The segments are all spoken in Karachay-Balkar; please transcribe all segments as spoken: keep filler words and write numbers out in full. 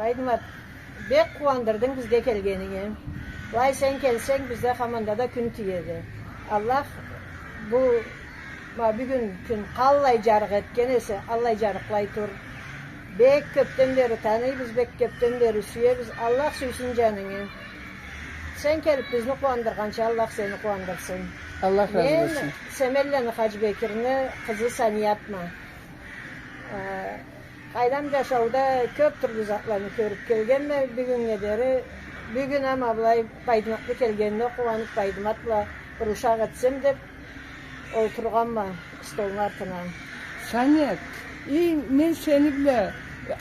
Айдмат, бек къууандырдынг бизге келгенинги. Былай сен келсенг, бизде хаманда да кюн тиеди. Аллах бу, ма, бюгюн кюн къаллай джарыкъ этген эсе, аллай джарыкълай тур. Бек кёбден бери таныйбыз, бек кёбден бери сюебиз. Аллах сюйсюн джанынгы. Сен келип бизни къууандыргъанча, Аллах сени къууандырсын. Аллах разы болсун. Мен Семенланы Хаджибекирни къызы Саниятма. Э, къайдам, джашауда кёб тюрлю затланы кёрюб келгенме бюгюннге дери. Бюгюн ама былай Байдыматны келгенине къууаныб, Байдымат бла бир ушакъ этсем деб олтургъанма столну артына. Саният, и, мен сени бла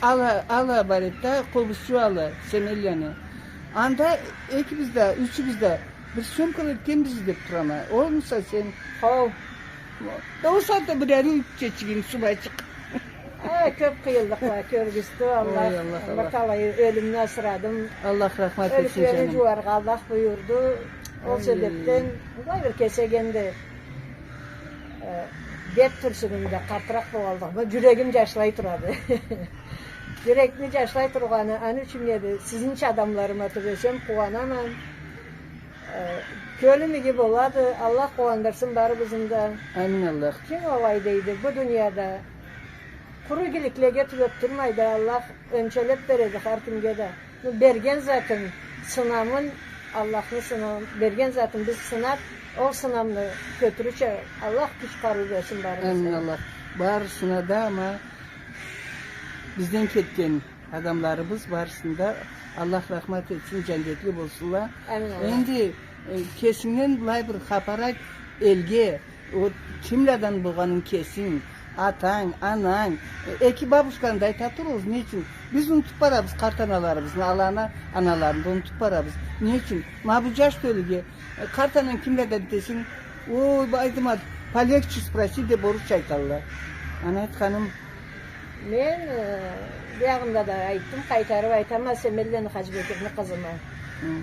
ала, ала бар эди да, къобузчу ала, Семенланы. Анда экибиз да, ючюбюз да бир сёмкала этгенбиз деб турама. Олмуса сен? Хау. Да ол сагъатда бир ариу чечигинг, субайчыкъ. Э, кёб къыйынлыкъла кёргюзтю, Аллах. Ой, Аллах, Аллах. Бир талай ёлюмню асырадым. Аллах рахмат этсин, джаным. Ёлюклени джууаргъа Аллах буюрду. Ол себебден былай бир кесек энди, э, деб турсун, энди къартыракъ болгъанлыгъыма джюрегим джашлай турады. Джюрекни джашлай тургъаны аны ючюн эди. Сизнича адамларыма тюбесем, къууанама. Э, кёлюм иги болады, Аллах къууандырсын барыбызны да. Амин, Аллах. Ким алай дейди, бу дунияда къуру игиликлеге тюбеб турмайды, Аллах ёнчелеб береди хар кимге да. Бу берген затын, сынамын, Аллахны сынамын, берген затын биз сынаб, ол сынамны кётюрюрча Аллах кюч-къарыу берсин барыбызгъа. Амин, Аллах. Барысына да, ама бизден кетген адамларыбыз барысына да Аллах рахмат этсин, джандетли болсунла. Амин, Аллах. Энди, э, кесингден былай бир хапар айт элге, ол кимладан болгъанын кесинг, атанг, ананг, э, эки бабушканы да айта туругъуз, не ючюн? Биз унутуб барабыз къарт аналарыбызны, аланы аналарын да унутуб барабыз. Не ючюн? Ма бу джаш тёлюге, э, къарт ананг кимладан десенг, ой, Байдымат, полегче спроси деб орусча айталла. Аны айтханым, мен, э, биягъында да айтдым, къайтарыб айтама, Семенланы Хаджибекирни къызыма. Хы.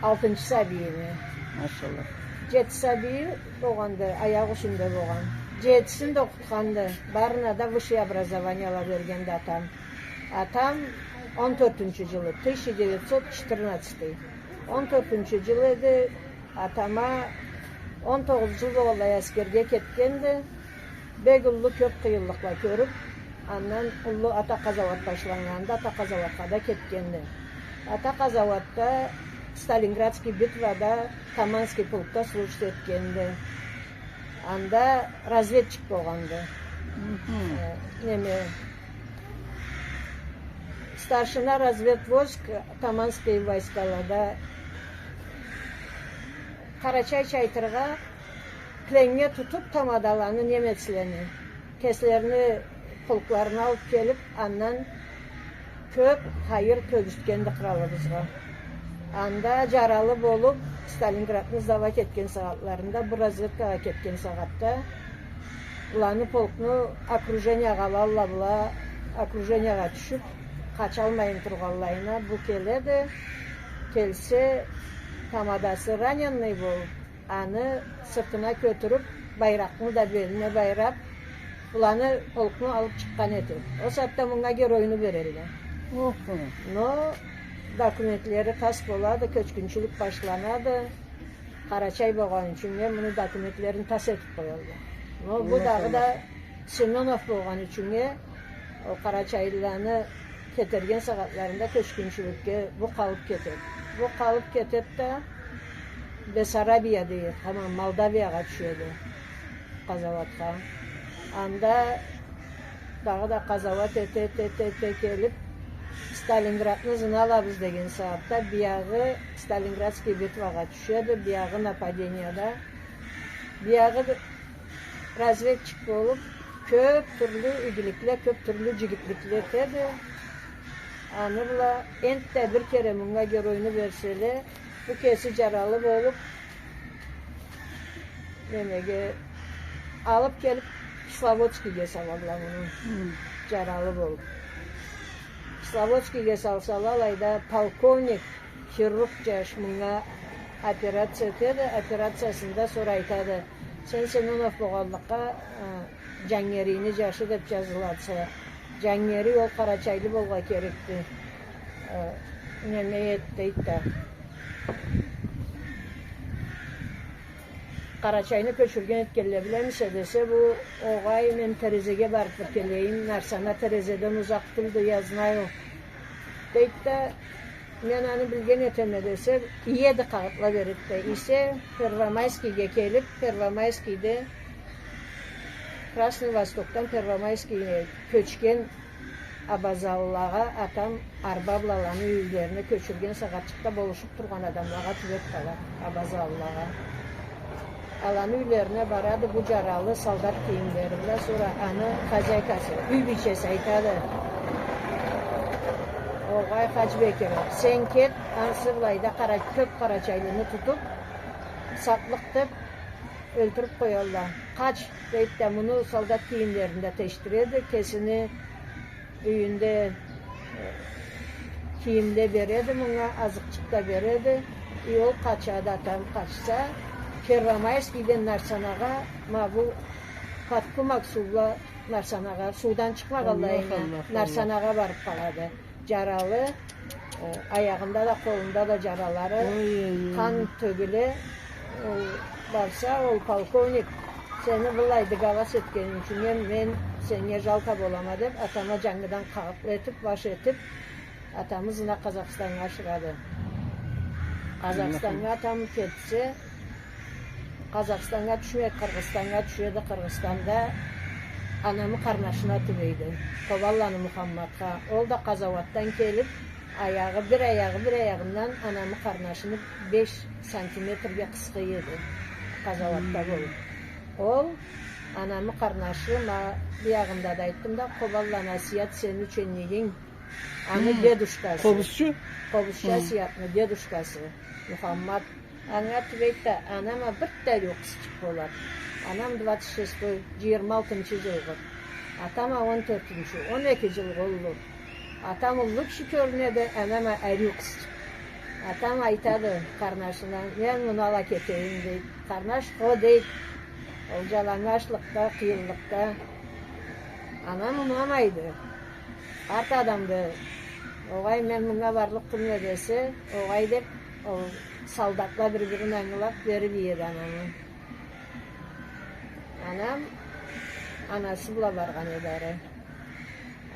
Алтынчы сабийиме. Машаллах. Джети сабийи болгъанды, аякъ юсюнде болгъан. Джетисин да окъутханды. Барына да высшее образованиела бергенди атам. Атам он тёртюнчю джылы, тысяча девятьсот четырнадцатый. Он тёртюнчю джыл эди, атама он тогъуз джыл болгъанлай аскерге кетгенди. Бек уллу кёб къыйынлыкъла кёрюб, андан уллу Ата къазауат башланнганында Ата къазауатха да кетгенди. Ата къазауатда Сталинградский битвада Таманский полкда служить этгенди. Анда разведчик болгъанды. Мгм. Э, неме, старшина разведвойск, Таманский войскалада. Къарачайча айтыргъа, пленнге тутуб тамадаланы, немецлени, кеслерини полкларына алыб келиб, андан кёб хайыр кёргюзтгенди къралыбызгъа. Анда джаралы болуб, Сталинградны сдавать этген сагъатларында, бу разведкагъа кетген сагъатда, буланы полкну окружениягъа алалла, была окружениягъа тюшюб, къачалмайын тургъанлайына, бу келеди, келсе, тамадасы раненный болуб, аны сыртына кётюрюб, байракъны да белине байраб, буланы, полкну алыб чыкъгъан этеди. Ол сагъатда мынга геройну берелле. Охо. Но документлери тас болады, кёчгюнчюлюк башланады. Къарачай болгъаны ючюн муну документлерин тас этиб къоялла. Но бу дагъыда Семёнов болгъаны ючюн, ол къарачайлыланы кетерген сагъатларында кёчгюнчюлюкге бу къалыб кетеди. Бу къалыб кетеди да, Бессарабия дейди, тамам Молдавиягъа тюшеди, къазауатха. Анда дагъыда къазауат эте, эте, эте, эте келиб, Сталинградны ызына алабыз деген сагъатда, биягъы Сталинградский битвагъа тюшеди, биягъы нападенияда, биягъы разведчик болуб, кёб тюрлю игиликле, кёб тюрлю джигитликле этеди. Аны бла энтда бир кере мынга геройну берселе, бу кеси джаралы болуб, немеге алыб келиб, Кисловодскийге салалла муну. Хы. Джаралы болуб. Кисловодскийге салсала, алайда полковник, хирург джаш мынга операция этеди, операциясында сора айтады: «Сен Семёнов болгъанлыкъгъа, э, Джангерийни джашы деб джазылады сора. Джангерий ол къарачайлы болгъа керекди». Э, неме эт, дейт да. Къарачайны кёчюрген этгенле билемисе десе, бу, огъай, мен Терезеге барыб бир келейим, Нарсана Терезеден узакъ тюлдю, я знаю, дейт да, мен аны билген этеме десе, иеди, къагъытла береди да. Ийсе, Первомайскийге келиб, Первомайскийде, Красный Востокдан Первомайскийге кёчген Абазалылагъа атам арба бла аланы юйлерине кёчюрген сагъатчыкъда болушуб тургъан адамлагъа тюбеб къала, абазалылагъа. Аланы юйлерине барады бу джаралы солдат кийимлери бла, сора аны хозяйкасы, юй бийчеси айтады: «Огъай, Хаджибекир, сен кет, ансы былайда къара-, кёб къарачайлыны тутуб, сатлыкъ деб, ёлтюрюб къоялла. Къач», дейт да, муну солдат кийимлерин да тешдиреди, кесини юйюнде, э, кийимле береди мунга, азыкъчыкъ да береди. И ол къачады, атам къачса, Первомайскийден Нарсанагъа, ма бу Подкум Аксу бла Нарсанагъа, суудан чыкъмагъанлайына, Нарсанагъа барыб къалады. Джаралы, э, аягъында да, къолунда да джаралары, къан тёгюле, ол барса, ол полковник: «Сени быллай дыгалас этгеним ючюн мен, мен сеннге жалко болама», — деб, атама джангыдан къагъытла этиб, баш этиб, атамы ызына Къазахстаннга ашырады. Къазахстаннга атам кетсе, Къазахстаннга тюшмей, Къыргъызстаннга тюшеди. Къыргъызстанда анамы къарнашына тюбейди. Къобанланы Мухаммадха. Ол да къазауатдан келиб, аягъы, бир аягъы, бир аягъындан анамы къарнашыны беш сантиметрге къысхы эди. Къазауатда болуб. Ол анамы къарнашы, ма, биягъында да айтдым да, Къобанланы Асият, сени ученикинг, аны дедушкасы. Къобузчу? Къобузчу Асиятны дедушкасы Мухаммад. Анга тюбейди да, анама бир да ариу къызчыкъ болады. Анам двадцать шестой, джыйырма алтынчы джылгъы. Атама он тёртюнчю, он эки джылгъы уллу. Атам уллу киши кёрюнеди, анама ариу къызчыкъ. Атам айтады къарнашына: «Мен муну ала кетейим», — дейди. Къарнаш: «Хо», — дейди. Ол джаланнгашлыкъда, къыйынлыкъда. Анам унамайды. Къарт адамды. «Огъай, мен мынга барлыкъ тюлме», — десе, «огъай», — деб, ол солдатла бир-бирин ангылаб, бериб иеди анамы. Анам анасы бла баргъан эди ары.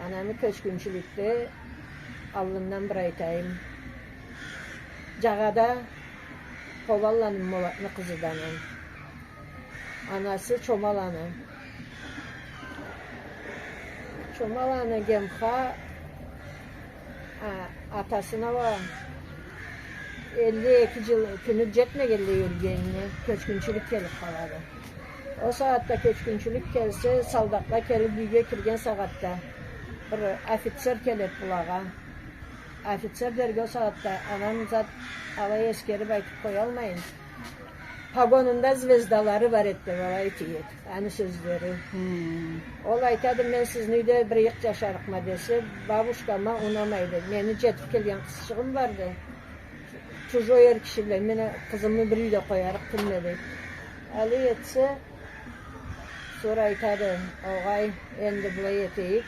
Анамы кёчгюнчюлюкде, аллындан бир айтайым, Джагъада Къобанланы Молатны къызыды анам. Анасы Чомаланы. Чомаланы Гемха, а, атасына уа элли эки джыл кюню джетмегенлей ёлгенине, кёчгюнчюлюк келиб къалады. Ол сагъатда кёчгюнчюлюк келсе, солдатла келиб юйге кирген сагъатда, бир офицер келеди былагъа. Офицер дерге ол сагъатда анам зат алай эсгериб айтыб къоялмайын. Погонунда звездалары бар эди деб алай тиеди аны сёзлери. Ол айтады: «Мен сизни юйде бир ыйыкъ джашарыкъма», — десе, бабушкама унамайды. Мени джетиб келген къызчыгъым барды. Чужой эр киши бла мен къызымы бир юйде къоярыкъ тюлме, дейди. Алай этсе, сора айтады: «Огъай, энди былай этейик.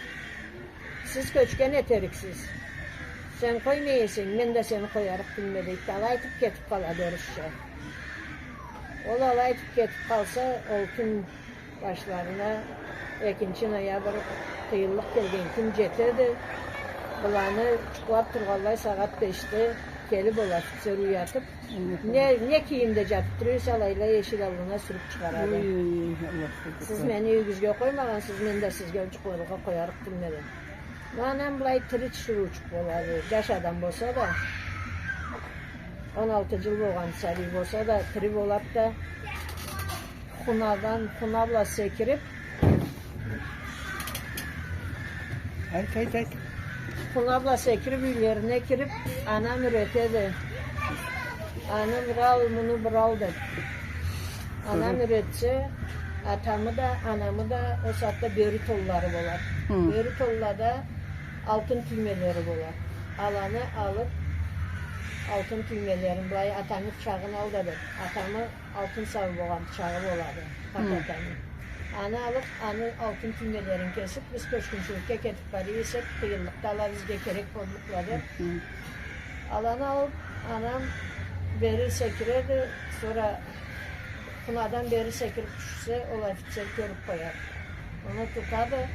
Сиз кёчген этериксиз. Сен къоймай эсенг, мен да сени къоярыкъ тюлме», — дейди. Алай айтыб кетиб къалады орусча. Ол алай айтыб кетиб къалса, ол кюн башларына экинчи ноябрь къыйынлыкъ келген кюн джетеди. Быланы джукълаб тургъанлай сагъат бешде келиб ол офицер уятыб, не, не кийимде джатыб тура эсе, алайла эшик аллына сюрюб чыгъарады. Ой, ой, ой, Аллах сакъласын. «Сиз мени юйюгюзге къоймагъансыз, мен да сизге джукъларгъа къоярыкъ тюлме», — деди. Анам былай тири тиширыучукъ болады. Джаш адам болса да, он алты джыл болгъан сабий болса да, тири болады да, хунадан, хуна бла секириб, Айт, айт, айт. Хуна бла секириб, юйлерине кириб, анам юретеди. Аны бир ал, муну бир ал деб. Анам юретсе, атамы да, анамы да ол сагъатда бёрю толлары болады. Бёрю толлада алтын тюймелери болады. Аланы алыб, алтын тюймелерин, былай атангы бычагъын ал да деб. Атамы алтын сабы болгъан бычагъы болады. Атамы. Аны алып, аны алтын тюймелерин кесип, биз кёчгюнчюлюкге кетип бара эсек, къыйынлыкъда ала бизге керек боллукъла деп. Аланы алып, анам бери секиреди, сора хунадан бери секирип тюшсе, ол офицер кёрюп къояды. Ону тутады,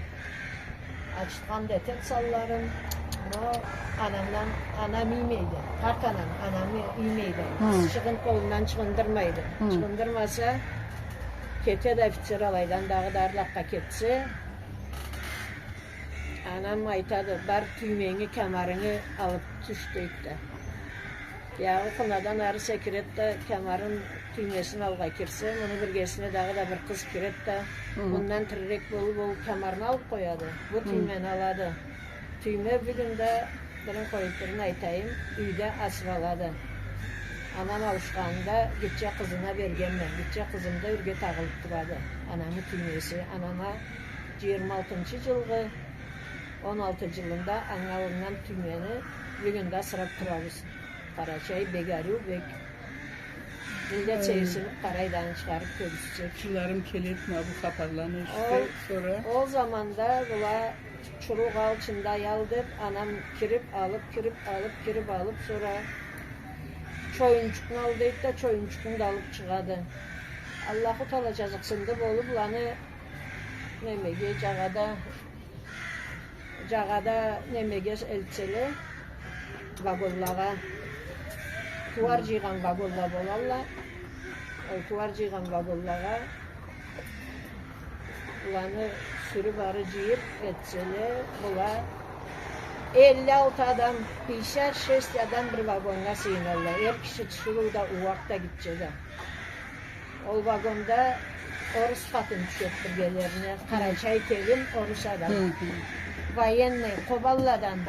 ачытхан да этеди санларын, но анамдан, анам иймейди. Къарт анам, анамы иймейди. Хы. Чыгъын-, къолундан чыгъындырмайды. Хы. Чыгъындырмаса, кетеди офицер алайдан дагъыда арлакъгъа кетсе, анам айтады: «Бар, тюйменги, кямарынгы алып тюш», — дейди да. Биягъы хунадан ары секиреди да, кямарын, тюймесин алгъа кирсе, муну биргесине дагъыда бир къыз киреди да, хы, мындан тирирек болуп, ол кямарны алып къояды. Бу, хы, тюймени алады. Тюйме бюгюн да, бирин къоюп, бирин айтайым, юйде асып алады. Анам ауушханында гитче къызына бергенме. Гитче къызым да юйге тагъылып турады. Анамы тюймеси. Анама жыйырма алтынчы жылгъы, он алты жылында анга алыннган тюймени бюгюн да асырап турабыз. Къарачай бек ариу, бек. Миллет, ой, сейирсинип къарайды, аны чыгъарып кёргюзтсек. Жыларым келеди ма бу хапарланы эшитсе, ол, сора. Ол заманда была чурукъ ал, чындай ал деп, анам кирип алып, кирип алып, кирип алып, сора чоюнчукъну ал дейди да, чоюнчукъну да алып чыгъады. Аллаху Таала жазыкъсынды болуп, буланы немеге, жагъада, жагъада немеге элтселе, вагонлагъа, тууар жыйгъан вагонла болалла. Ол тууар жыйгъан вагонлагъа буланы сюрюп ары жыйып элтселе, была элли алты адам, пятьдесят шесть адам бир вагоннга сыйыналла. Эр киши тиширыу да, ууакъ да, гитче да. Ол вагонда орус къатын тюшеди биргелерине, къарачай келин, орус адам. Хы, хы. Военный, Къобанладан,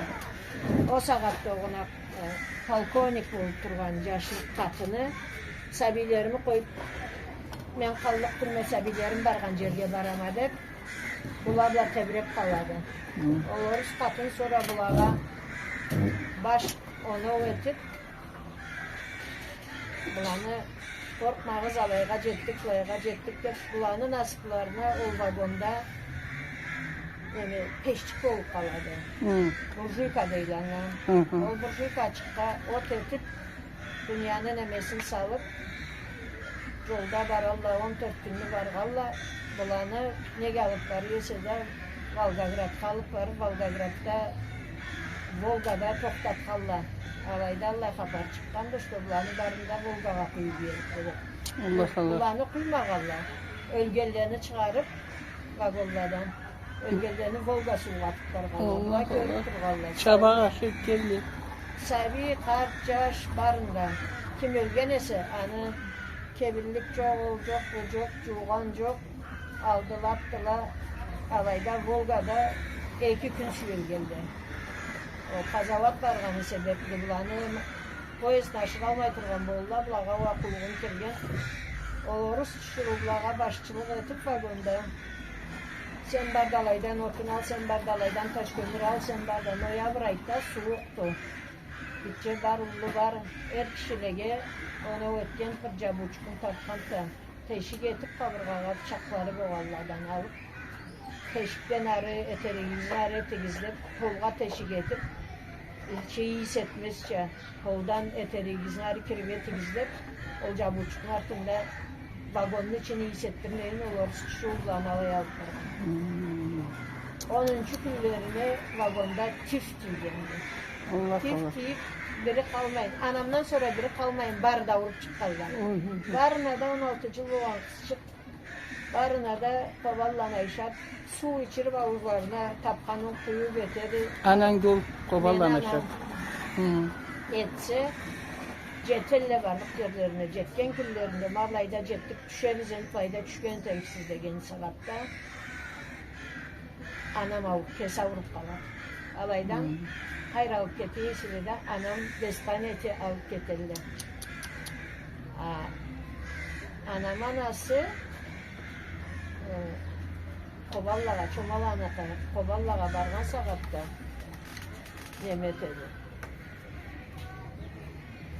ол сагъатда огъуна, э, полковник болуп тургъан жашлыкъ къатыны, сабийлерими къоюп, мен къаллыкъ тюлме, сабийлерим баргъан жерге барама деп, была бла тебиреп къалады. Хы. Ол орус къатын сора булагъа баш оноу этип, буланы: «Къоркъмагъыз, алайгъа жетдик, былайгъа жетдик», — деп, буланы насыпларына ол вагонда неме, пешчик болуп къалады. Хы. Буржуйка дейди анга. Хы-хы. Ол буржуйкачыкъгъа от этип, дунияны немесин салып, жолда баралла, он тёрт кюнню баргъалла, буланы неге алып бара эсе да, Волгоградха алып барып, Волгоградда, Волгада тохтатхалла. Алайда аллай хапар чыкъгъанды, что буланы барын да Волгагъа къуюп иерик болуп. Аллах, Аллах. Буланы къуймагъалла. Ёлгенлени чыгъарып, вагонладан. Ёлгенлени Волга суугъа атып баргъанла. Аллах, Аллах. Була кёрюп тургъанла. Чабакъ ашап келди. Сабий, къарт, жаш, барын да. Ким ёлген эсе, аны кебинлик жокъ, ол жокъ, бу жокъ, жуугъан жокъ. Алдыла, атдыла, алайда Волгада эки кюн сюелгенле. Ол къазауат баргъаны себепли буланы поездни ашыралмай тургъан болдула, булагъа уа къуллугъум кирген. Ол орус тиширыулагъа башчылыкъ этип вагонда: «Сен бар да алайдан отун ал, сен бар да алайдан таш кёмюр ал, сен бар да», ноябрь айда, сууукъду. Гитче бар, уллу бар, эр кишилеге оноу этген бир жабуучукъну тапханды да, тешик этип, къабыргъагъа пычакълары болгъанладан алып, тешикден ары этеригизни ары этигиз деп, полгъа тешик этип, ичи ийис этмезча, полдан этеригизни ары кирип этигиз деп, ол жабуучукъну артында вагонну ичин ийис этдирмейин, ол орус тиширыуланы алай алып баргъан. Хм. Онунчу кюнлерине вагонда тиф тийгенди. Аллах, Аллах. Тиф тийип, бири къалмайын, анамдан сора бири къалмайын, бары да ауруп чыкъгъанла. Ой, ой, ой. Барына да, он алты жыл болгъан къызчыкъ, барына да Къобанланы Айшат суу ичирип, аузларына тапханын къуюп этеди. Ананг да ол Къобанланы Айшат. Мени анам. Хы. Этсе, жетелле барлыкъ жерлерине, жетген кюнлеринде, ма былайда жетдик, тюшебиз энди, былайда тюшген этериксиз деген сагъатда анам ауруп, кеси ауруп къалады. Алайдан, хм, къайры алып кете эселе да, анам без памяти алып кетелле. А, анам анасы, э, Къобанлагъа, Чомаланы ата, Къобанлагъа баргъан сагъатда неме этеди.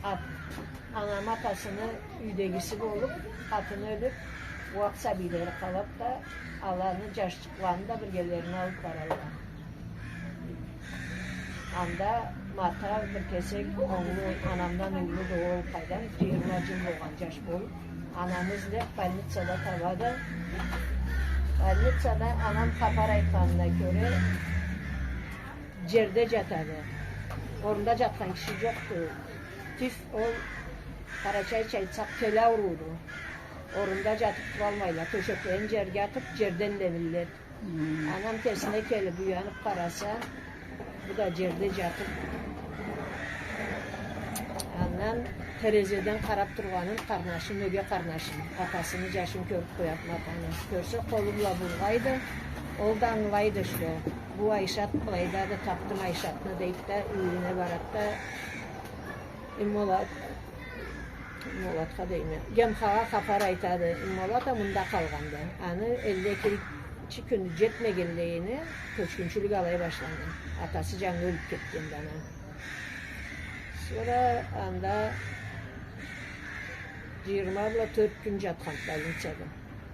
Ат-, анам атасыны юйдегиси болуп, къатыны ёлюп, Уакъ сабийлери къалады да, аланы джашчыкъларын да биргелерине алыб баралла. Анда мата бир кесек онглу, анамдан уллуду ол, къайдан, джыйырма джыл болгъан джаш болуб, анамы излеб, больницада табады. Больницада анам хапар айтханына кёре, джерде джатады. Орунда джатхан киши джокъду. Тиф ол, къарачайча айтсакъ, теле аурууду. Орунда джатыб туралмайла, тёшеклерин джерге атыб, джерден да эмилле. Анам кесине келиб, уяныб къараса, бу да джерде джатыб. Андан терезеден къараб тургъанын къарнашым, ёге къарнашым, атасыны джашын кёрюб къояды матаны. Кёрсе, къолу бла булгъайды, ол да ангылайды, что бу Айшат былайдады, табдым Айшатны, дейди да, юйюне барады да, Иммолат, Иммолатха дейме, Гемхагъа хапар айтады. Иммолат а мында къалгъанды. Аны элли экинчи кюню джетмегенлейине кёчгюнчюлюк алай башланды. Атасы джангы ёлюб кетгенди ананы. Сора анда джыйырма бла тёрт кюн джатхан больницада.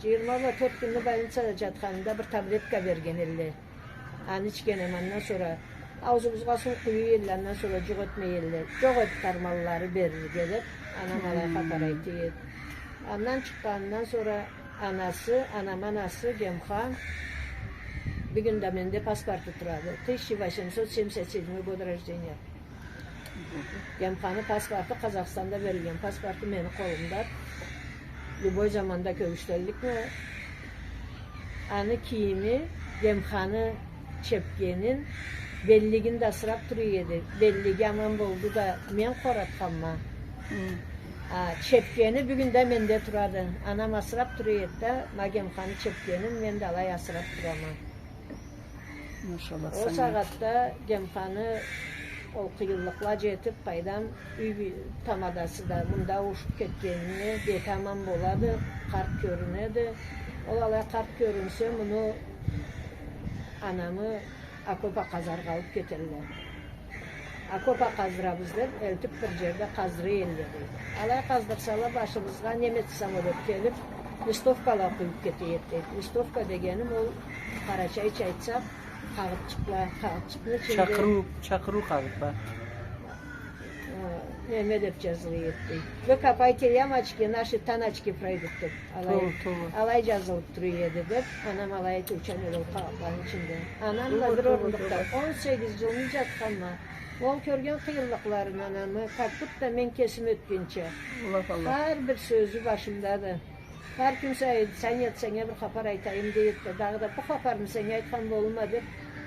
Джыйырма бла тёрт кюнню больницада джатханында бир таблетка берген элле. Аны ичген эм, андан сора аузубузгъа суу къуюй элле, андан сора джукъ этмей элле. Джокъ эди дарманлары берирге деб, анам алай хапар айта эди. Андан чыкъгъанындан сора анасы, анам анасы, Гемха, бюгюн да менде паспорту турады. Тысяча восемьсот семьдесят седьмой год рождения. Гемханы паспорту, Къазахстанда берилген паспорту мени къолумда. Любой заманда кёргюзтелликме. Аны кийими, Гемханы чепкенин, беллигин да асыраб тура эди. Беллиги аман болду да, мен къоратханма. А чепкени бюгюн да менде турады. Анам асыраб тура эди да, ма Гемханы чепкенин мен да алай асыраб турама. Машалла. Ол сагъатда Гемханы ол къыйынлыкъла джетиб, къайдам, юй тамадасы да мында ауушуб кетгенине бети аман болады, къарт кёрюнеди. Ол алай къарт кёрюнсе, муну, анамы окопа къазаргъа алыб кетелле. Окопа къаздырабыз деб, элтиб бир джерде къаздыра элле, дейди. Алай къаздырсала, башыбызгъа немец самолёт келиб, листовкала къуюб кете эди, дейди. Листовка дегеним ол, къарачайча айтсакъ, къагъытчыкъла, къагъытчыкъны ичинде чакъырыу, чакъырыу къагъытла. Э, неме деб джазыла эди, дейди. Вы копайте ямочки, наши таночки пройдут деб. Алай, туура, туура, алай джазылыб тура эди деб, анам алай айтыучан эди ол къагъытланы ичинде. Анам да бир орунлукъда он сегиз джылны джатханма. Ол кёрген къыйынлыкъларын анамы, как будто мен кесим ётгенча. Аллах, Аллах. Хар бир сёзю башымдады. Хар кюн сайын, сен ятсанг а бир хапар айтайым, дейди да, дагъыда бу хапарны сеннге айтхан болурма деб,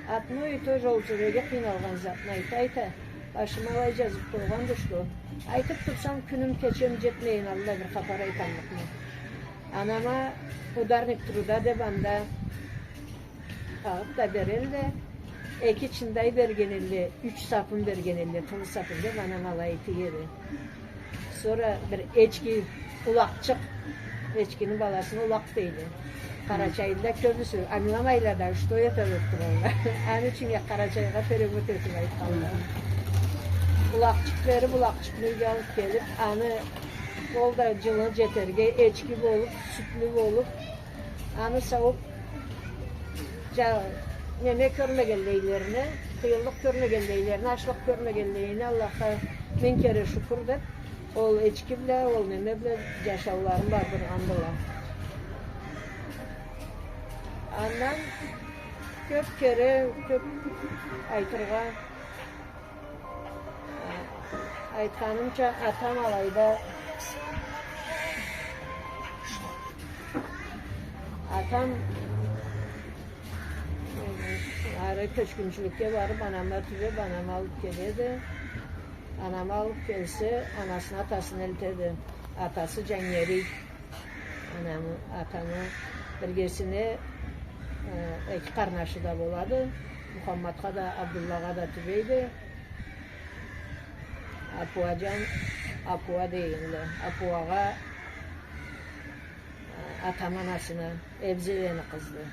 одно и то же ол джюреги къыйналгъан затны айта-айта, башыма алай джазыб къойгъанды, что айтыб турсам, кюнюм, кечем джетмейин аллай бир хапар айталлыкъма. Анама ударник труда деб анда къагъыт да берелле, эки чындай берген элле, юч сапын берген элле, тынч сапын деб, анам алай айта эди. Сора бир эчки, улакъчыкъ, эчкини баласына улакъ дейле. Къарачайда кёбюсю ангыламайла да, что это деб туралла. Аны ючюн я къарачайгъа перевод этиб айтханла. Улакъчыкъ бериб, улакъчыкъны юйге алыб келиб, аны ол да джылы джетерге, эчки болуб, сютлю болуб, аны саууб, джа-, неме кёрмегенлейлерине, къыйынлыкъ кёрмегенлейлерине, ачлыкъ кёрмегенлейлерине Аллахха минг кере шукур деб, ол эчки бла, ол неме бла джашауларын бардыргъандыла. Андан кёб кере, кёб айтыргъа, айтханымча, атам алайда, атам ары кёчгюнчюлюкге барыб, анамы тюбеб, анамы алыб келеди. Анамы алыб келсе, анасына атасын элтеди. Атасы джангы эрий. Анамы, атамы биргесине, э, эки къарнашы да болады. Мухаммадха да, Абдуллагъа да тюбейди. Апуаджан, Апуа дейдиле. Апуагъа, э, атамы анасына, Эбзелени къызды.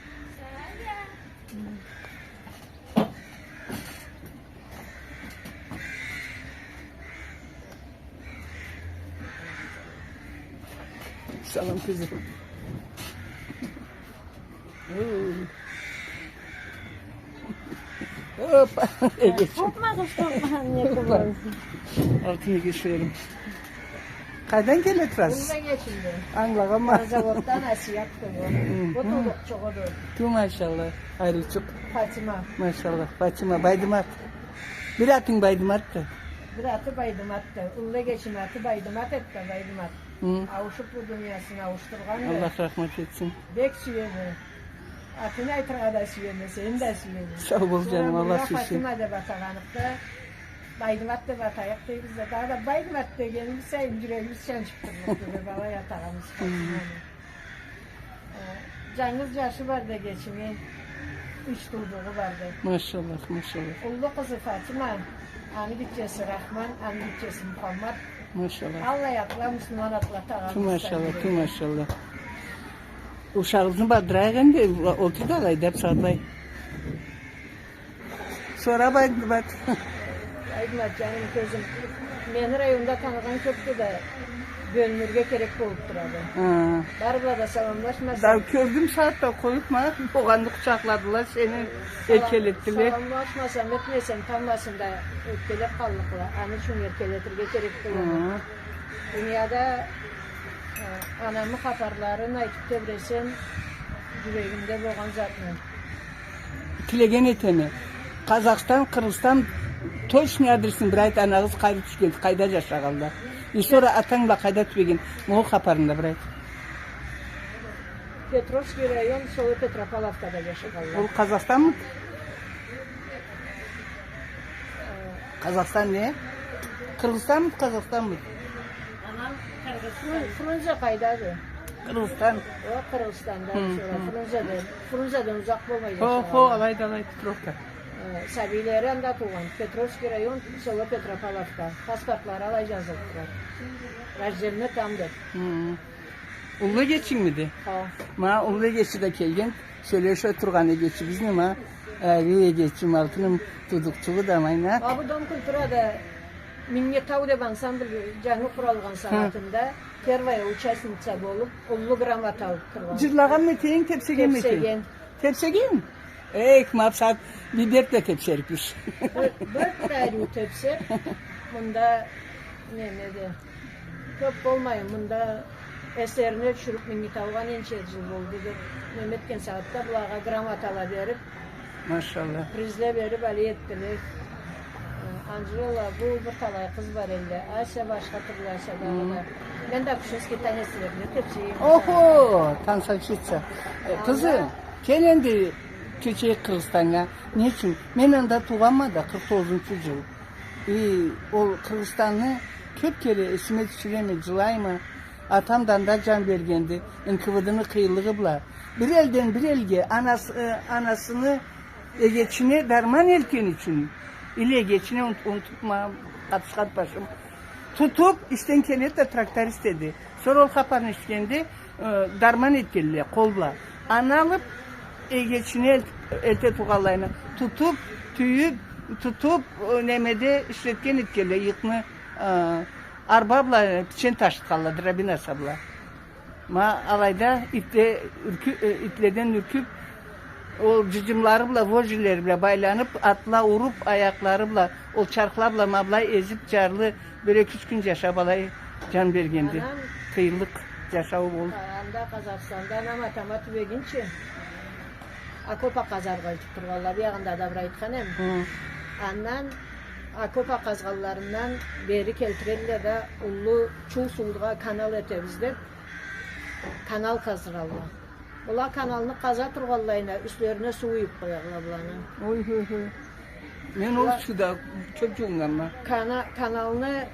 Салам, кызым. Опа, эгечим. Къоркъма, къыз, къоркъма, не къыласың? Алтын эгечлерим. Къайдан келе турасыз? Уллу эгечимден. Ангылагъанма. Заводдан Асият къызы. Хы. Бу туудукъчугъуду. Тю, машалла. Айрычыкъ. Фатима. Машалла. Фатима. Байдымат. Бир атынг Байдыматды. Бир аты Байдыматды. Уллу эгечими аты Байдымат эди да, Байдымат. Хы. Ауушуп, бу дуниясын ауушдургъанды. Аллах рахмат этсин. Бек сюеди. Атын айтыргъа да сюеме, сени да сюеме. Сау бол, джаным, Аллах сюйсюн. Фатима деп атагъаныкъда, Байдымат деп атайыкъ дейбиз да, дагъыда Байдымат дегенибиз сайын джюрегибиз чанчып турлукъду деп, алай атагъанбыз Фатиманы. Э, джангыз джашы барды эгечими, юч туудугъу барды. Машаллах, машаллах. Уллу къызы Фатима, аны гитчеси Рахман, аны гитчеси Мухаммат. Машаллах. Аллай атла, муслиман атла атагъанбыз. Тю, машаллах, тю, машаллах. Ушагъыгъызны бардырайыкъ энди, олтур да алайда бир сагъатлай. Сора Байдымат. Байдымат, джаным, кёзюм. Мени районда таныгъан кёбдю да, бёлюнюрге керек болуп турады. Хы. Бары бла да саламлашмасам. Да кёрдюм, сагъатда къоюп, ма, огъанны къучакъладыла, сени эркелетдиле. Саламлашмасам, этмесем, тамбла да ёпкелеп къаллыкъла. Аны ючюн эркелетирге керек болады. Хы. Дунияда, э, анамы хапарларын айтып тебресем, джюрегимде болгъан затны. Тилеген этеме. Къазахстан, Къыргъызстан, точный адресин бир айт, анагъыз къайры тюшгенди, къайда джашагъанла. И сора атанг бла къайда тюбеген, ма ол хапарын да бир айт. Петровский район, село Петропавловкада джашагъанла. Ол Къазахстанмыды? Къазахстан не? Къыргъызстанмыды, Къазахстанмыды? Анам Къыргъызстан. Фру-, Фрунзе къайдады? Къыргъызстан. О, Къыргъызстанда, хы, сора хы. Фрунзеден, Фрунзеден узакъ болмай джашагъанла. Хо, хо, алайда, алай, Петровка. Э, сабийлери анда туугъан. Петровский район, село Петропавловка. Паспортлары алай джазылып турады. Рожденный там деп. Хы. Уллу эгечингмиди? Хо. Ма уллу эгечи да келген, сёлеше тургъан эгечибизни, ма, ариу эгечим, алтыным, туудукъчугъу да, майна. Ма бу Дом культурада Минги Тау деп ансамбль джангы къуралгъан сагъатында первая участница болуп, уллу грамота алып тургъан. Джырлагъанмы этейин, тепсегенми этейин? Тепсеген. Тепсеген? Эх, ма бусагъат бир дёрт да тепсерикбиз. Бир, дёрт да ариу тепсеп, мында, не, неде, кёп болмайын, мында эсерине тюшюрюп, Минги Таугъа ненча джыл болду деп, неме этген сагъатда былагъа грамотала берип, машалла, призле берип, алай этдиле. Анжела, бу бир талай къыз бар элле. Ася, башха тюрлю Ася дагъыда. Хы. Мен да кушинский танецлерине тепсейим. Охо, танцовщица. Э, къызы, кел энди кёчейик Къыргъызстаннга. Не ючюн? Мен анда туугъанма да, къыркъ тогъузунчу джыл. И ол Къыргъызстанны кёп кере эсиме тюшюреме, джылайма. Атам да анда джан бергенди, Н К В Д-ны къыйынлыгъы бла. Бир элден бир элге анасы-, э, анасыны эгечине дарман элтген ючюн, или эгечине унут-, унутупма, къатышхан башым. Тутуп, ишден келеди да тракторист эди. Сора ол хапарны эшитгенде, э, дарман этгенле къол бла. Аны алып, эгечине элт-, элте тургъанлайына. Тутуп, тюйюп, тутуп, э, немеде ишлетген этгенле, ыйыкъны, э, арба бла, э, пичен ташытханла, дробина аса бла. Ма алайда итле-, юркю-, э, итледен юркюп, ол джыджымлары бла, вожжилери бла байланып, атла уруп, аякълары бла, ол чархла бла, ма былай эзип, джарлы, бир эки-юч кюн джашап, алай джан бергенди. Анам, къыйынлыкъ джашау болуп. Анда, Къазахстанда, анам атама тюбегинчи, окопа къазаргъа ётюп тургъанла, биягъында да бир айтхан эм. Хы. Андан окопа къазгъанларындан бери келтирелле да, уллу Чул суугъа канал этебиз деп, канал къаздыралла. Была каналны къаза тургъанлайына, юслерине суу уюп къоярла быланы. Ой, хой, хой. Мен ол суда кёп джуууннганма. Кана-, каналны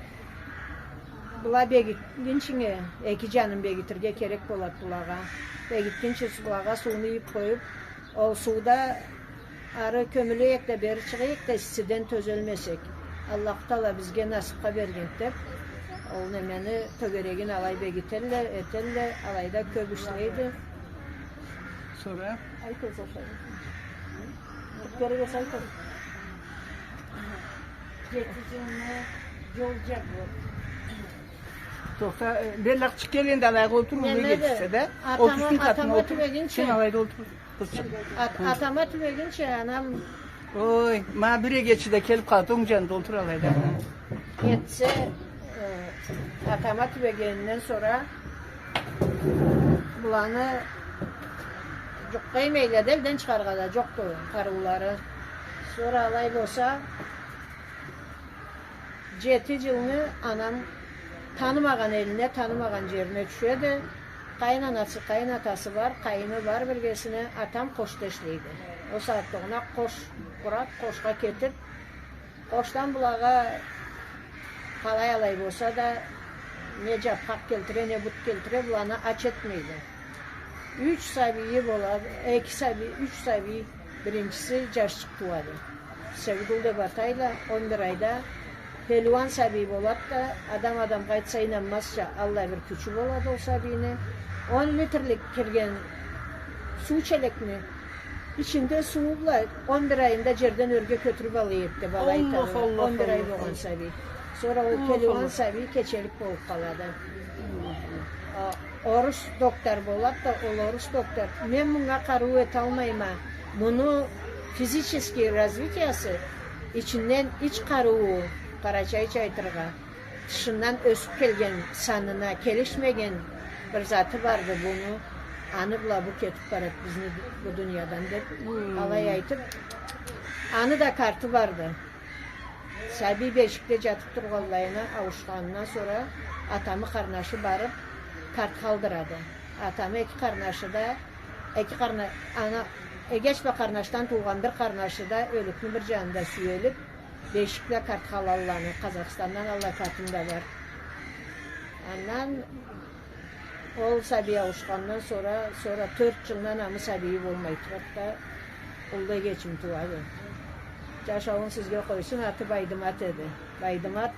была бегитгинчинге, эки джанын бегитирге керек болады былагъа. Бегитгинчи былагъа сууну уюп къоюп, ол сууда ары кёмюлейик да, бери чыгъайыкъ да, иссиден тёзелмесек. Аллаху Таала бизге насыпха берген деп, ол немени тёгерегин алай бегителле, этелле, алайда кёп ишлейди. Сора? Айт, Саша. Кёрегес, айт. Джети джылны джол джабып. Тохта, э, берлакъ чыкъ кел энди, алайгъа олтур, уллу эгечисе да. Олтурсун къатына, олтур. Сен алайда олтур. Ат-, атама тюбегинчи анам. Ой, ма бир эгечи да келип къалды, онг джанында олтур алайда. Этсе, э, атама тюбегенинден сора буланы джукъ этмейле да, элден чыгъаргъа да джокъду къарыулары. Сора алай болса, джети джылны анам танымагъан элине, танымагъан джерине тюшеди. Къайын анасы, къайын атасы бар, къайыны бар биргесине, атам къошда ишлейди. Ол сагъатда огъуна къош къурап, къошха кетип, къошдан былагъа къалай алай болса да, не джапхакъ келтире, не бут келтире, буланы ач этмейди. Юч сабийи болады, эки сабий, юч сабий, биринчиси джашчыкъ тууады. Севгюл деп атайла, он бир айда. Пелиуан сабий болады да, адам адамгъа айтса ийнанмазча, аллай бир кючю болады ол сабийни. Он литрлик кирген суу челекни ичинде сууу бла он бир айында джерден ёрге кётюрюп алай эди деп алай айтады. Аллах, Аллах, Он бир ай Аллах. Болгъан сабий. Сора ол Аллах, пелиуан Аллах. Сабий кечелик болуп къалады. А, орус доктор болады да, ол орус доктор: «Мен мынга къарыу эталмайма. Муну физический развитиясы ичинден ич къарыуу, къарачайча айтыргъа, тышындан ёсюп келген, санына келишмеген бир заты барды муну. Аны бла бу кетип барады бизни бу дуниядан», — деп, Мм. Алай айтып, аны да карты барды. Сабий бешикде джатып тургъанлайына ауушханындан сора атамы къарнашы барып, карт къалдырады. Атамы эки къарнашы да, эки къарна-, ана, эгеч бла къарнашдан туугъан бир къарнашы да ёлюкню бир джанында сюелип, бешик бла карт къалалла аны, Къазахстандан аллай хатым да бар. Андан Ол сабий ауушхандан сора, сора тёрт джылдан аны сабийи болмай турады да, уллу эгечим тууады. Джашауун сизге къойсун, аты Байдымат эди. Байдымат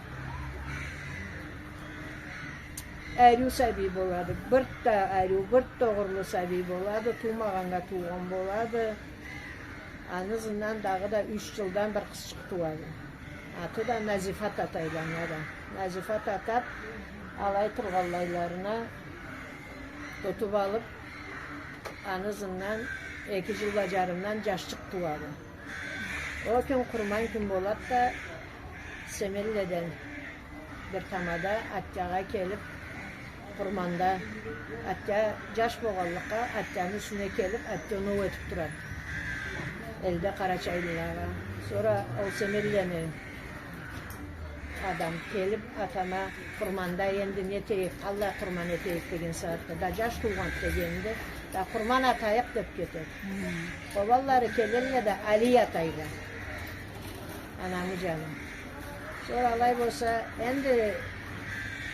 ариу сабий болады. Бир да ариу, бир да огъурлу сабий болады. Туумагъаннга туугъан болады. Аны ызындан дагъыда юч джылдан бир къызчыкъ тууады. Аты да Назифат атайла анга да. Назифат атап, алай тургъанлайларына тутуп алып, аны ызындан эки джыл бла джарымдан джашчыкъ тууады. Ол кюн къурман кюн болады да, Семенледен бир тамада Аттягъа келип, къурманда, Аття джаш болгъанлыкъгъа, Аттяны юсюне келип, Аття оноу этип турады элде къарачайлылагъа. Сора ол Семенлени адам келип, атама, къурманда энди не этейик, къаллай къурман этейик деген сагъатда. Да джаш туугъанды дегенинде, да къурман атайыкъ деп кетеди. Хм. Къобанлары келелле да, Али атайды. Анамы джаны. Сора алай болса, энди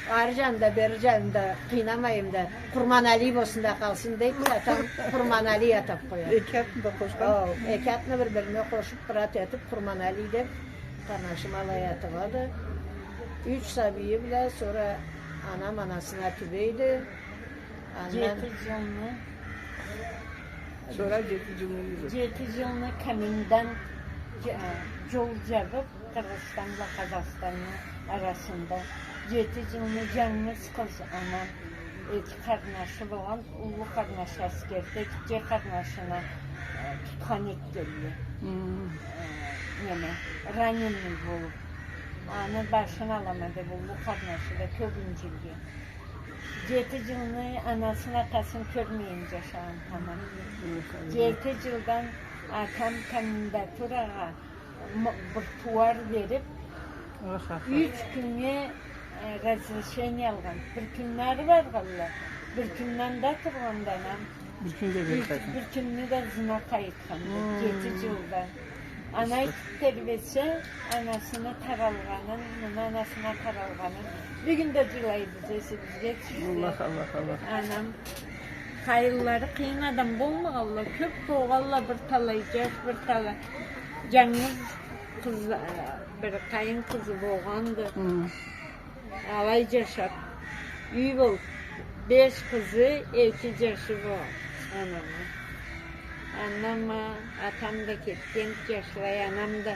ары джанында, бери джанында къыйнамайым да, Къурманали болсун да къалсын дейди, атам Къурманали атап къояды. Эки атны да къошхан. О, эки атны бир-бирине къошуп, брат этип, Къурманали деп, къарнашым алай аталады. Юч сабийи бла, сора анам анасына тюбейди. Андан джети джылны Сора джети джылны юйде. Джети джылны комендант дж-, э, джол джабып, Къыргъызстан бла Къазахстанны арасында. Джети джылны джангыз къыз анам, эки къарнашы болгъан, уллу къарнашы аскерде, гитче къарнашына, э, тутхан этгенле. Хм. Э, неме, раненый болуп. Аны башын алама деп, уллу къарнашы да кёп инджилген. Джети джылны анасын, атасын кёрмейин джашагъан тамам. Джети джылдан атам комендатурагъа м-, бир тууар берип, юч кюннге, э, разрешение алгъан. Бир кюннге ары баргъанла, бир кюннге анда тургъандан, анам Бир кюн да бери къайтмай. Бир кюнню да ызына къайтхан джокъ, хм, джети джылда. Ана айтып тербесе, анасына таралгъанын, муну анасына таралгъанын. Бюгюн да джылайбыз, эсибизге тюшсе. Аллах, Аллах, Аллах. Анам, къайынлары къыйын адам болмагъанла, кёп болгъанла, бир талай джаш, бир талай джангыз къыз, э, бир къайын къызы болгъанды. Хм. Алай джашап, юй болуп, беш къызы, эки джашы болгъан анамы. Андан ма атам да кетген, джашлай, анам да.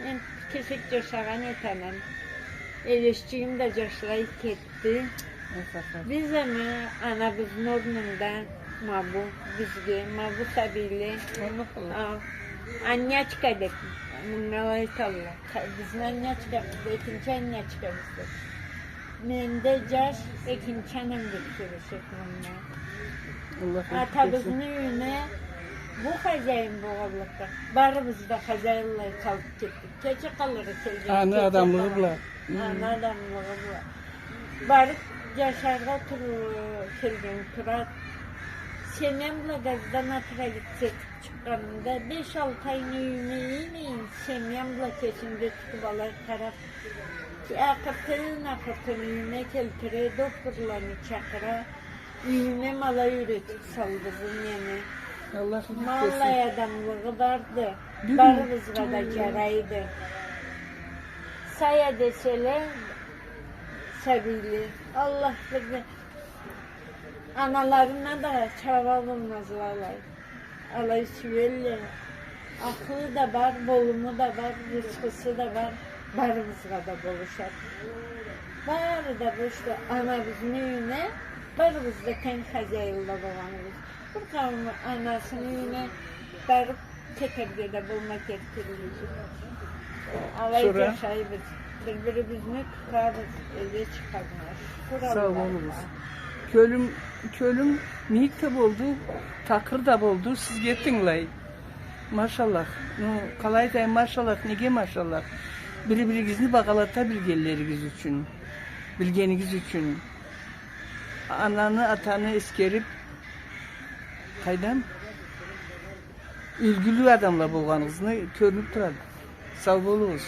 Мен кесек джашагъан эди анам. Элешчигим да джашлай кетди. Биз ама анабызны орнунда Ма бу бизге, ма бу сабийле, а, аннячка деп мынга айталла. Ха-, бизни аннячкабыз, экинчи аннячкабыз деп. Менде жаш экинчи анам деп сёлешеди мынга. Атабызны юйюне бу хозяин болгъанлыкъгъа, барыбыз да хозяинлай къалып кетдик. Кече къалыргъа келген, аны адамлыгъы бла. Аны адамлыгъы бла. Барып жашаргъа тур-, келген турады. Семьям бла газдан отравиться этип чыкъгъанымда, беш-алты айны юйюме иймейин, семьям бла кесимде тутуп алай къарап, акъыртын-акъыртын юйюме келтире, докторланы чакъыра. Юйюме ма алай юйретип салды бу мени. Аллах иги этсин. Ма аллай адамлыгъы барды. Барыбызгъа да жарайды. Сая деселе, сабийле. Аллах бирди. Аналарына да чаба болмазла алай. Алай сюелле. Акъылы да бар, болуму да бар, рысхысы да бар. Барыбызгъа да болушады. Бары да бошду. Анабызны юйюне барыбыз да тенг хозяинла болгъаныбыз. Бир къауум анасыны юйюне барып кетерге да болмай кетгенлей. Алай жашайбыз. Бир-бирибизни тутабыз, эге чыгъармай. Шукур Аллахха. Сау болугъуз. Кёлюм, кёлюм мийик да болду, такъыр да болду, сизге тынгылай. Машаллах. Ну, къалай айтайым, машаллах, неге машаллах? Бири-биригизни багъалата билгенлеригиз ючюн, билгенигиз ючюн. Ананы, атаны эсгерип, къайдам? Юлгюлю адамла болгъаныгъызны кёрюнюп турады. Сау болугъуз.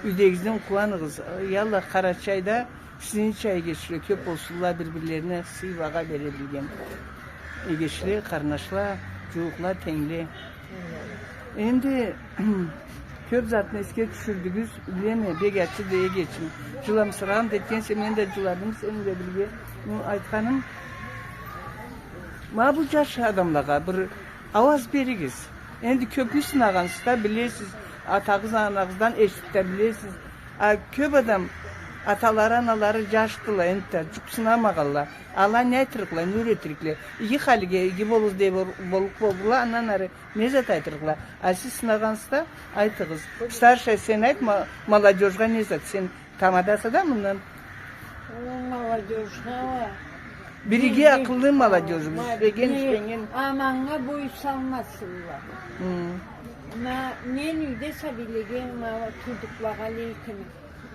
Юйдегигизден къууаныгъыз. Ялла, Къарачайда сизнича эгечле кёп болсунла, бир-бирлерине сый, багъа бере билген эгечле, къарнашла, жууукъла, тенгле. Энди кёп затны эсге тюшюрдюгюз, билеме, бек ачыды эгечим. Жыламсырагъан да этгенсе, мен да жыладым, сен да билген. Ну, айтханым, ма бу жаш адамлагъа бир ауаз беригиз. Энди кёпню сынагъансыз да, билесиз, атагъыз, анагъыздан эшитип да билесиз. А кёп адам, аталары, аналары жашдыла, энтта, жукъ сынамагъанла. Ала не айтырыкъла, не юретирикле? Иги халиге, иги болугъуз дей бол-, боллукъ болдула, андан ары не зат айтырыкъла? А сиз сынагъансыз да, айтыгъыз. Старшая, сен айт, ма-, молодёжгъа не зат, сен тамадаса да мындан. О, молодёжгъа уа. Бир иги, акъыллы молодёжубуз, ишленген, ишленген. Аманнга бой салмасынла. Хы. Ма, мен юйде сабийлеге, ма, туудукълагъа алай айтама.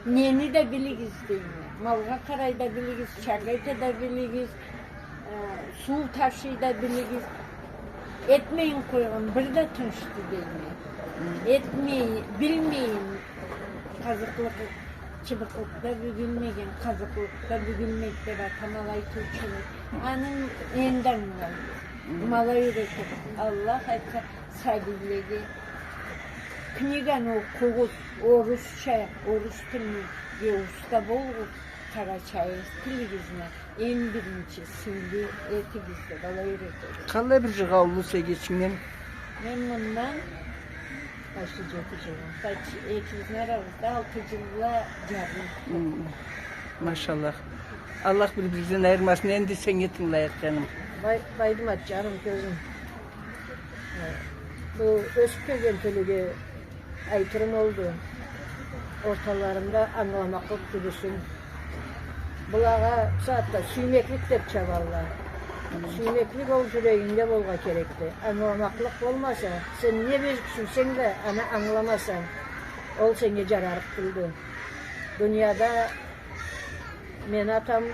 Нени да билигиз, дейме. Малгъа къарай да билигиз, чакъ эте да билигиз, э, суу ташый да билигиз. Этмейин къойгъан бир да тынчды, дейме. Этмей, билмейин, къазыкълыкъ, чыбыкълыкъда бюгюлмеген, къазыкълыкъда бюгюлмейди деп атам алай айтыучу эди. Аны энди ангылайма. Ма алай юретеди. Аллах айтса, сабийлеге книганы окъугъуз, орусча, орус тилине уста болугъуз, къарачай тилигизни эм биринчи сыйлы этигиз деп алай юретеди. Къаллай бир жыгъаулусу эгечингден? Мен мындан почти жети жыл. Почти экибизни арабызда алты жыл бла жарым. Хы. Машаллах. Аллах бир-биригизден айырмасын. Энди сеннге тынгылайыкъ, жаным. Бай-, Байдымат, жаным, кёзюм. Бу ёсюп келген тёлюге айтырым олду. Орталарында ангыламакълыкъ тюбюсюн. Булагъа бусагъатда сюймеклик деп чабалла. Сюймеклик ол жюрегингде болгъа керекди. Ангыламакълыкъ болмаса, сен не бек сюйсенг да, аны ангыламасанг, ол сеннге жарарыкъ тюлдю. Дунияда мени атам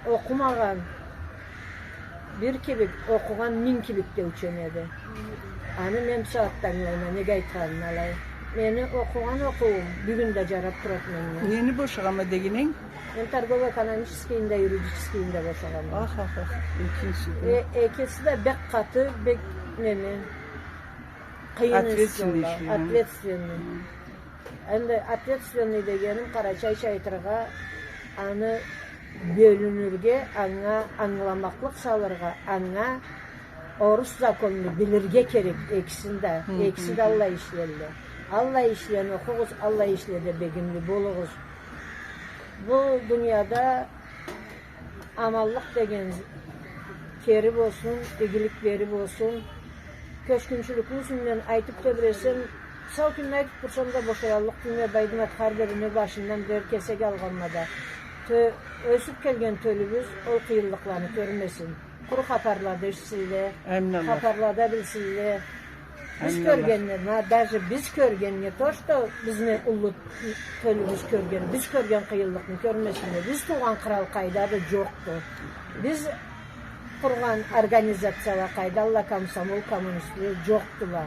окъумагъан бир кибик, окъугъан минг кибик деучен эди. Аны мен бусагъатда ангылайма, неге айтханын алай. Мени окъугъан окъуум бюгюн да жарап турады меннге. Нени бошагъанма дегенинг? Мен торгово-экономическийни да, юридическийни да бошагъанма. Ах, ах, ах. Экинчи. Э, экиси да бек къаты, бек неме, къыйын иш. Ответственный. Ответственный. Энди ответственный дегеним, къарачайча айтыргъа, аны бёлюнюрге, анга ангыламакълыкъ салыргъа, анга орус законну билирге керек экисин да. Экиси да аллай ишлелле. Аллай ишлени окъугъуз, аллай ишледе бегимли болугъуз. Бу дунияда аманлыкъ деген Бери болсун, игилик бери болсун. Кёчгюнчюлюкню юсюнден айтып тебресем, сау кюнню айтып турсам да, бошаяллыкъ тюйюлме, Байдымат, хар бирине башындан бирер кесек алгъанма да. Тё-, ёсюп келген тёлюбюз ол къыйынлыкъланы кёрмесин. Къуру хапарлада эшитсинле, амин Аллах, хапарлада билсинле. Биз, амин Аллах, кёргенни, ма, даже биз кёрген, не то что бизни уллу тёлюбюз кёрген, биз кёрген къыйынлыкъны кёрмесинле. Биз туугъан кърал къайдады, джокъду. Биз къургъан организацияла къайдалла, комсомол, коммунистле, джокъдула.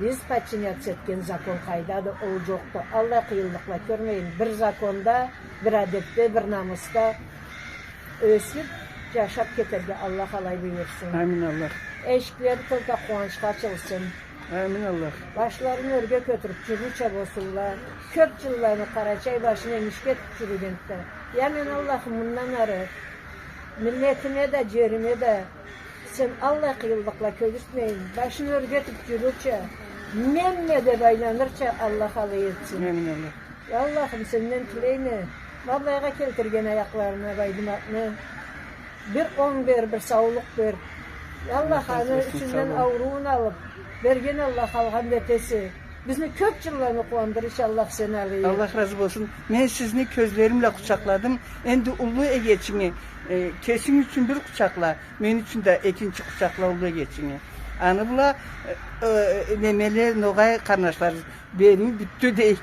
Биз подчиняться этген закон къайдады, ол джокъду. Аллай къыйынлыкъла кёрмейин. Бир законда, бир адепде, бир намысда ёсюп, джашап кетерге Аллах алай буюрсун. Амин Аллах. Эшиклери только къууанчха ачылсын. Амин Аллах. Башларын ёрге кётюрюп джюрюрча болсунла. Кёп джылланы Къарачай башын энгишге этип джюрюгенди. Я мен, Аллахым, мындан ары миллетиме да, джериме да сен аллай къыйынлыкъла кёргюзтмейин, башын ёрге этип джюрюрча, менме деп айланырча Аллах алай этсин. Амин Аллах. Я Аллахым, сенден тилейме, ма былайгъа келтирген аякъларына Байдыматны бир онг бер, бир саулукъ бер. Я Аллах, аны ючюнден ауруун алып, берген Аллах, алгъан да этесе. Бизни кёп джылланы къууандырырча Аллах, сен алай эт. Аллах разы болсун. Мен сизни кёзлерим бла къучакъладым. Энди уллу эгечинги, э, кесинг ючюн бир къучакъла. Мен ючюн да экинчи къучакъла уллу эгечинги. Аны бла, э, э, немеле, ногъай къарнашларыбыз, бериу бютдю дейик.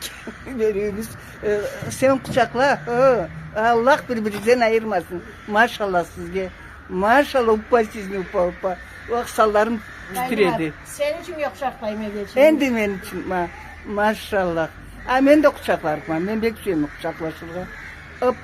Бериубюз, э, сен къучакъла, э, Аллах бир-биризден айырмасын. Машалла сизге. Машалла, уппа сизни, уппа, уппа. Ох, санларым титиреди. Сени кимге къучакълайма, эгечим? Энди мен ючюн, ма-, машалла. А мен да къучакъларыкъма. Мен бек сюеме къучакълашыргъа. Оп.